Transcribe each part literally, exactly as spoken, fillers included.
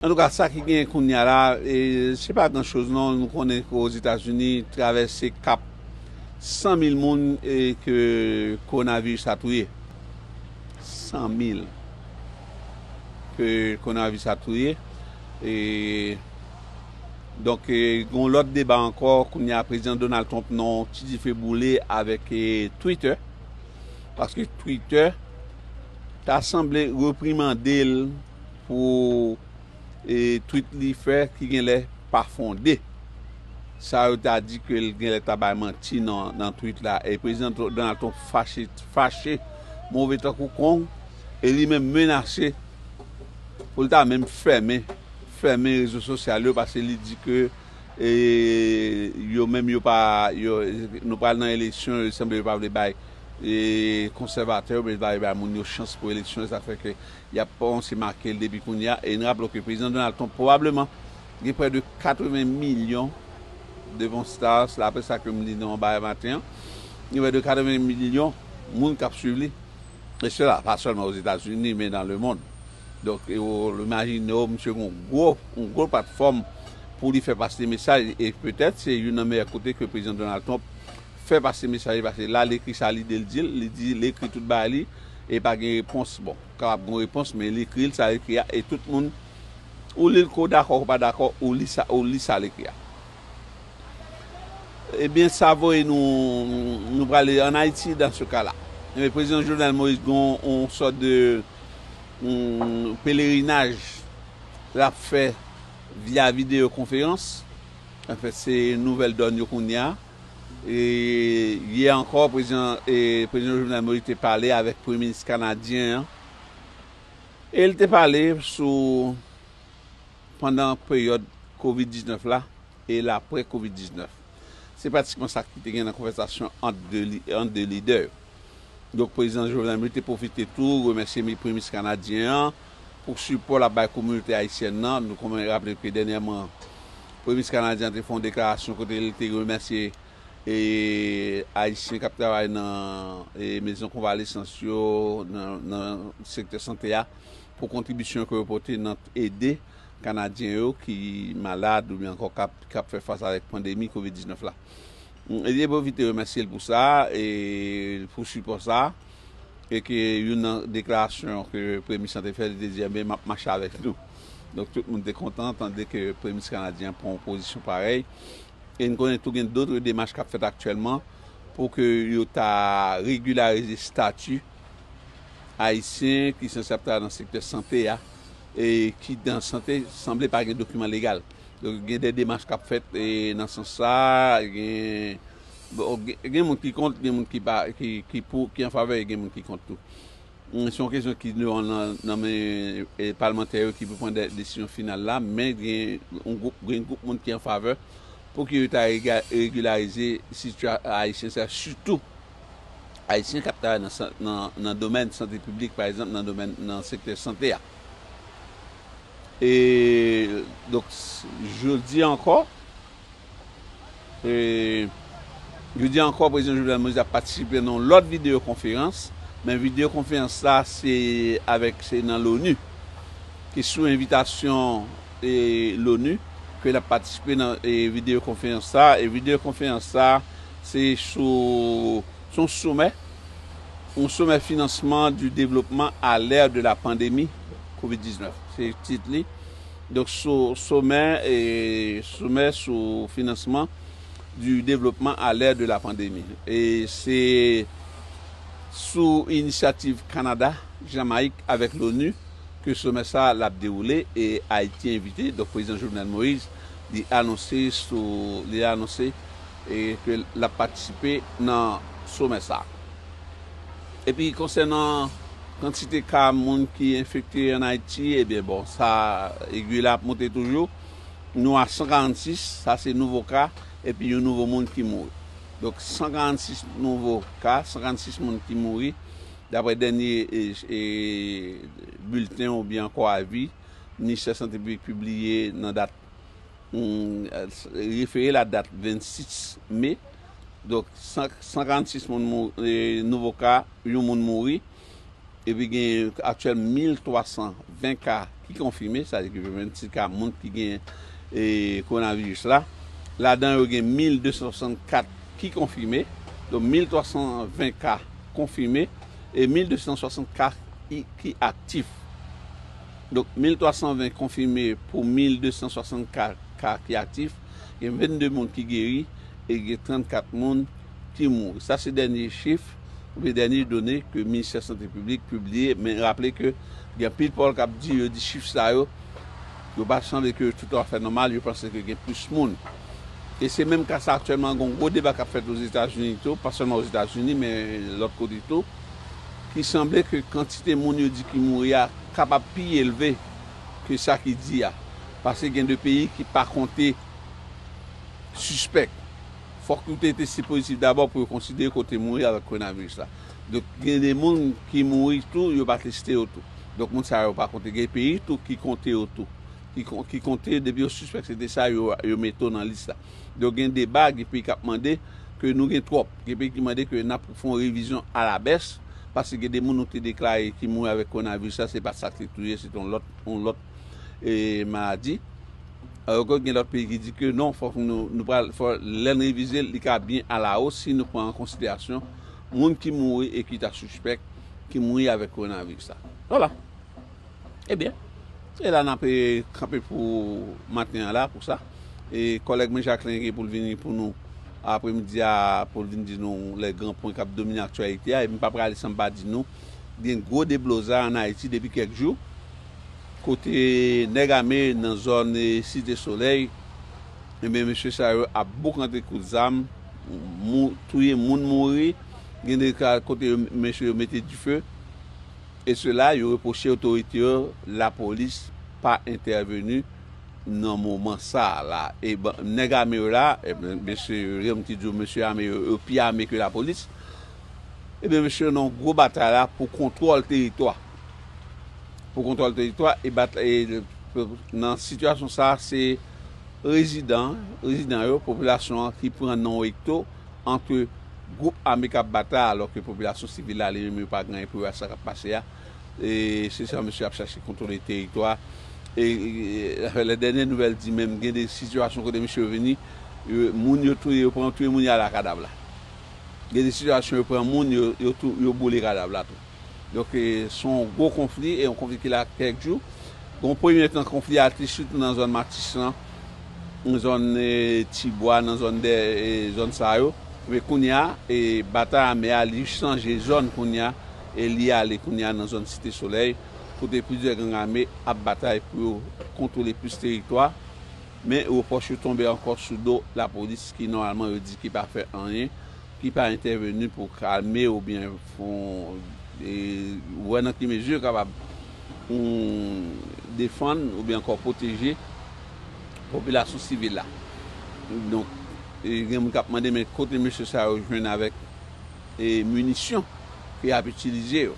Antouka, sa ki gen kounye a la, e, se pa gran choz non. Nou konnen ke Ozetazini travèse kap san mil moun e ke kowonaviris la touye. San mil ke kowonaviris la touye. E, donk, e, gen yon lòt deba ankò. Kounye a, prezidan Donald Trump nan yon ti dife boule avèk, e, Twitter. Paske Twitter ta sanble reprimande l pou e, tweet li fè ki genlè pa fonde. Sa yo ta di ke l genlè ta bay manti nan, nan tweet la. E prezidan Tr-, Donald Trump fache, fache, move tankou kong, e li menm menase pou l ta menm fèmen, fèmen rezo sosyal yo, paske li di ke, e, yo menm yo pa, yo, nou pral nan eleksyon, yo sanble yo pa vle bay, e, konsèvatè yo, yo pa vle bay moun yo chans pou eleksyon, sa fè ke y ap kòmanse make l depi kounye a. E n raple w ke prezidan Donald Trump pwobableman gen prè de katreven milyon, devan Stars, daprè sa ke m li nan yon bagay maten an, gen prè de katreven milyon moun k ap swiv li. E sela, pa sèlman Ozetazini, men dans le monde. Donk, e w imajine w, misye gen yon gwo, yon gwo platfòm pou li fè pase mesaj, e petèt se youn nan meyè kote ke prezidan Donald Trump fè pase mesaj li, paske la, l ekri sa lide l di l, li di, l ekri tout bagay li, e pa gen repons. Bon, kapab gen repons, men l ekri l, sa l ekri a, e tout moun, ou li l, ke w dakò, ke w pa dakò, ou li sa, ou li sa l ekri a. Ebyen, sa voye nou, nou prale ann Ayiti, dans ce cas-là. Ebyen, prezidan Jovenel Moïse gen yon sòt de, mm, pelerinaj l ap fè via videyo konferans. Anfèt, se nouvèl dòn yo kounye a. E yè ankò, prezidan, e prezidan Jovenel Moïse te pale avèk premye minis kanadyen an. E l te pale sou, pandan peryòd kovid diznèf la e l aprè kovid diznèf. Se pratikman sa ki te gen nan konvèsasyon ant de li-, ant de lidè yo. Donk, prezidan Jovenel Moïse te pwofite tou remèsye mi-, premye minis kanadyen an pou sipò l ap bay kominote ayisyèn nan. Nou konn raple ke dènyèman, premye minis kanadyen an te fè yon deklarasyon kote l te remèsye, e, Ayisyen k ap travay nan, e, mezon konvalesans yo, nan, nan sektè sante a, pou kontribisyon ke yo pote nan ede Kanadyen yo ki malad oubyen ankò k ap, k ap fè fas avèk pandemi kovid diznèf la. E li pwofite remèsye l pou sa, e pou sipò sa, e ke youn nan deklarasyon ke premye minis lan te fè, li te di, "Enben, m ap mache avèk nou." Donk, tout moun te kontan tande ke premye minis kanadyen an pran yon pozisyon parèy. E n konnen tou gen dòt demach k ap fèt aktyèlman pou ke yo ta regilarize estati Ayisyen ki sanse ap travay nan sektè sante a, e ki nan sante sanble pa gen dokiman legal. Donk, gen de demach k ap fèt, e nan sans sa, gen, bon, gen, gen moun ki kont, gen moun ki pa, ki, ki pou, ki an favè, e gen moun ki kont tou. Mm, se yon kesyon ki devan nan, nan men, e, palmantè yo ki pou pran de-, desizyon final la, men gen yon gwoup, gen gwoup moun ki an favè pou ke yo ta rega-, regilarize sitiyasyon Ayisyen sa, sitou Ayisyen k ap travay nan san-, nan, nan domèn sante piblik, pa egzanp, nan domèn, nan sektè sante a. E, donk, s-, jodi ankò, e, jodi ankò, prezidan Jovenel Moïse ap patisipe nan yon lòt videyo konferans, men videyo konferans sa, se avèk, se nan loni, ki sou envitasyon, e, loni, ke l ap patisipe nan, e, videyo konferans sa, e videyo konferans sa, se sou, se yon somè, yon somè finansman du développement à l'ère de la pandémie kovid diznèf. Se tit li. Donk, so-, somè, e, somè sou finansman du développement à l'ère de la pandémie. E se sou inisyativ Kanada, Jamayik avèk loni ke somè sa l ap dewoule e Ayiti envite. Donk, prezidan Jovenel Moïse, li anonse sou, li anonse, e, ke l ap patisipe nan somè sa. Epi, konsènan kantite ka moun ki enfekte ann Ayiti, ebyen, bon, sa, egwi la ap monte toujou. Nou a san karannsis, sa se nouvo ka, epi yon nouvo moun ki mouri. Donk, san karannsis nouvo ka, san karannsis moun ki mouri, daprè dènye, e, e, bilten oubyen ankò avi Ministè Sante Piblik pibliye nan dat, mm, refere la dat vennsis me. Donk, san, san karannsis moun mou-, e, nouvo ka, yon moun mouri. Epi gen aktyèl mil twa san ven ka ki konfime, sa di ki vennsis ka moun ki gen e, kowonaviris la. Ladan yo gen mil de san swasannkat ki konfime. Donk, mil twa san ven ka konfime e mil de san swasannkat ki, ki aktif. Donk, mil twa san ven konfime pou mil de san swasannkat ka ki aktif. Gen vennde moun ki geri e gen trannkat moun ki mouri. Sa se dènye chif oubyen dènye done ke Ministè Sante Piblik pibliye. Men raple ke gen anpil pawòl k ap di, yo di chif sa yo, yo pa sanble ke tout afè nòmal, yo panse ke gen plis moun. E se menm ka sa aktyèlman, gen yon gwo deba k ap fèt Ozetazini tou, pa sèlman Ozetazini, men lòt kote tou, ki sanble ke kantite moun yo di ki mouri a kapab pi elve ke sa ki di a. Paske gen de peyi ki pa konte sispèk. Fòk yo te teste pozitif dabò pou yo konsidere ke w te mouri avèk kowonaviris la. Donk, gen de moun ki mouri tou, yo pa teste yo tou. Donk, moun sa yo pa konte. Gen peyi tou ki konte yo tou. Ki, kon- ki konte, depi yo sispèk se te sa, yo, yo mete w nan lis la. Donk, gen deba, gen peyi k ap mande ke nou gen twòp. Gen peyi ki mande ke n ap fè yon revizyon alabès, paske gen de moun nou te deklare ki mouri avèk kowonaviris la, se pa sa ki te touye, se te yon lòt, yon lòt e, maladi. Alò ke gen lòt peyi ki di ke non, fòk nou, nou pral, fò, lè n revize l, li ka byen alawos si nou pran an konsiderasyon moun ki mouri e ki ta sispèk ki mouri avèk kowonaviris la. Vwala. Ebyen, se la n ap e, kanpe pou maten an la, pou sa. E kòlèg mwen Jacquelin gen pou l vini pou nou apremidi a, pou l vin di nou lè gran pwen k ap domine aktyalite a. E m pa prale san m pa di nou, gen gwo deblozay ann Ayiti depi kèk jou. Kote nèg ame nan zòn e, Site Solèy, ebyen, mesye sa yo ap boukante kout zam, mou- touye moun, mouri. Gen de ka kote yo, mesye yo mete dife. E sela, yo repwoche otorite yo, lapolis pa entèveni nan moman sa a la. E ban- nèg ame yo la, e, mesye Rem ki di w, mesye ame yo, yo pi ame ke lapolis. Ebyen, mesye yo nan yon gwo batay la pou kontwòl teritwa. Pou kontwòl teritwa, e bat- e, nan sitiyasyon sa a, se rezidan, rezidan yo, popilasyon an ki pran nan yon ekto ant gwoup ame k ap batay, alò ke popilasyon sivil la, li menm, yo pa gen anyen pou yo a sa k ap pase a. E se sa mesye ap chache kontwole teritwa. E, e, e, lè dènye nouvèl di menm, gen de sitiyasyon kote mesye yo vini, yo- moun yo touye, yo pran, touye moun, y ale ak kadav la. Gen de sitiyasyon, yo pran moun, yo, yo, tou- yo boule kadav la tou. Donk, e, se yon gwo konfli, e yon konfli ki la kèk jou. Gon premye tan konfli a te sitou nan zòn Matisan, nan zòn, e, Tibwa, nan zòn dè, e, zòn sa yo. Men kounye a, e, batay ame a, li chanje zòn kounye a, e li ale kounye a nan zòn Site Solèy, kote plizyè gang ame ap batay pou yo kontwole plis teritwa. Men repwòch yo tonbe ankò sou do lapolis ki, nòmalman, yo di ki pa fè anyen, ki pa entèveni pou kalme oubyen fon, e, wè nan ki mezi yo kapab, mm, defann oubyen ankò pwoteje popilasyon sivil la. Donk, e, gen moun k ap mande, men kote mesye sa yo jwenn avèk, e, minisyon ke y ap itilize yo?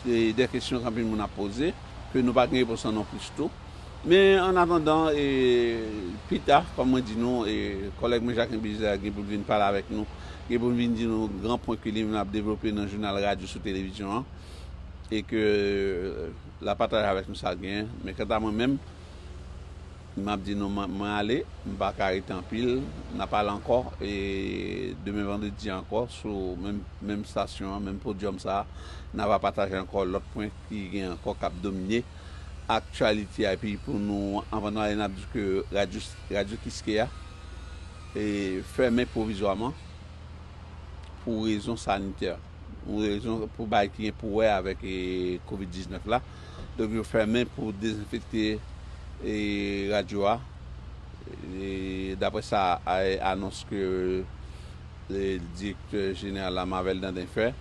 Se de kesyon ke anpil moun ap poze, ke nou pa gen repons lan non plis tou. Men, an atandan, e, pita, kòm mwen di nou, e, kòlèg mwen Jacquelin Belizaire gen pou l vin pale avèk nou, gen pou l vin di nou gran pwen ke li menm ap devlope nan jounal radyo sou televizyon an, e ke l ap pataje avèk nou sa l genyen. Men kanta mwen menm, m ap di nou, mwen, mwen ale, m pa ka rete anpil, n ap pale ankò, e demen vandredi ankò, sou menm, menm stasyon an, menm podyòm sa a, n a va pataje ankò lòt pwen ki gen ankò k ap domine aktyalite a. Epi pou nou, anvan nou ale, n ap di ke radyo, radyo Kiskeya, e, fèmen pwovizwaman pou rezon sanitè. Yon rezon pou bagay ki gen pou wè avèk, e, kovid diznèf la. Donk, yo fèmen pou dezenfekte, e, radyo a. E, daprè sa, a, anons ke, e, direktè jeneral la, Marvel Dandin, fè,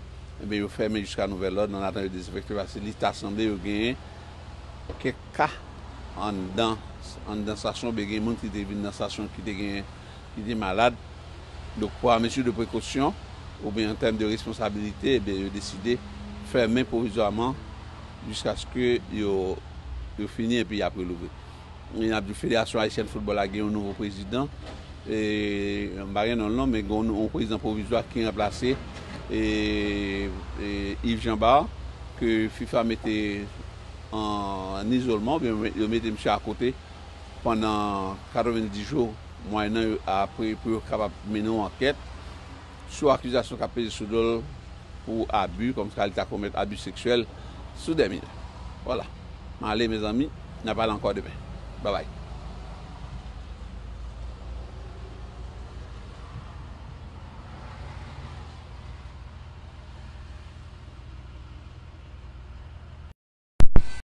ebyen, yo fèmen jiska nouvèl lòd, an atandan yo dezenfekte, paske li ta sanble yo genyen kèk ka anndan, anndan stasyon, oubyen gen moun ki te vin nan stasyon ki te gen, ki te malad. Donk, pa mezi de prekosyon, oubyen an tèm de responsabilite, ebyen, yo deside fèmen pwovizwaman jiskaske yo, yo fini epi y ap relouvri. E n ap di Federasyon Ayisyèn Foutbòl la gen yon nouvo prezidan. E, m pa gen non l non, men gen yon, yon prezidan pwovizwa ki ranplase, e, e, Yves Jean Bart. ke fifa mete an izolman, oubyen yo mete misye akote pandan katrevenndis jou, mwayennan yo, apre, pou yo kapab mennen yon ankèt sou akizasyon k ap peze sou do l pou abi, kòmkwa li ta komèt abi seksyèl sou de minè. Vwala. M ale, mezanmi, n a pale ankò demen. Babay.